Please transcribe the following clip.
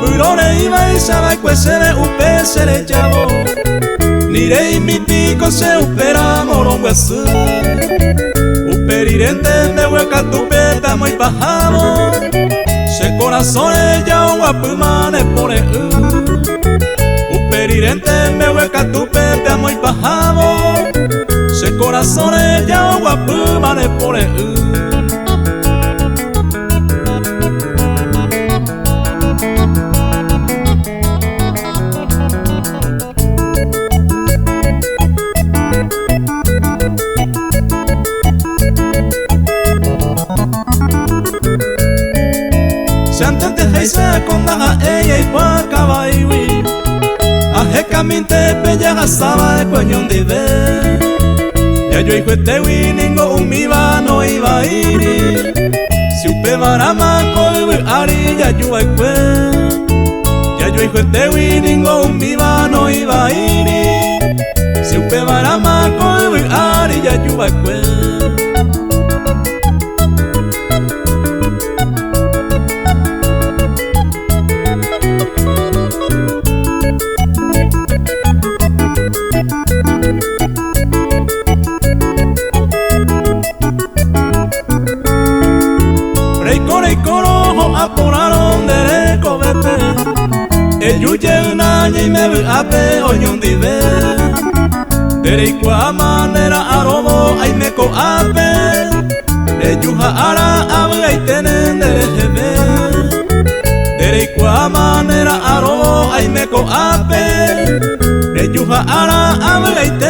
Vyrorei va'ekue chéve upe che rejavo Nireimiti ko che upéramo rombyasy Upe rirente mbeguekatúpe tamoipahávo Che korasõ reja oguapýma nepore'ỹ Upe rirente mbeguekatúpe tamoipahávo Che korasõ reja oguapýma nepore'ỹ Chantente heisa konda ha'e jaikuaakava'igui Ahekamínte pe jahasava'ekue oñondive Jajoayhuetégui ningo umíva noĩvaíri Si upevarãma ko yvy ári jajuva'ekue Jajoayhuetégui ningo umíva noĩvaíri Si upevarãma ko yvy ári jajuva'ekue Reiko reikórõ ho'a porãrõ nde rekovépe Eju jeýna ñaime vy'ápe oñondive Nde reikuaáma ne ra'arõvo aime ko'ápe Reju ha ára avy'aiténe nde reheve Nde reikuaáma ne ra'arõvo aime ko'ápe Reju ha ára avy'aiténe.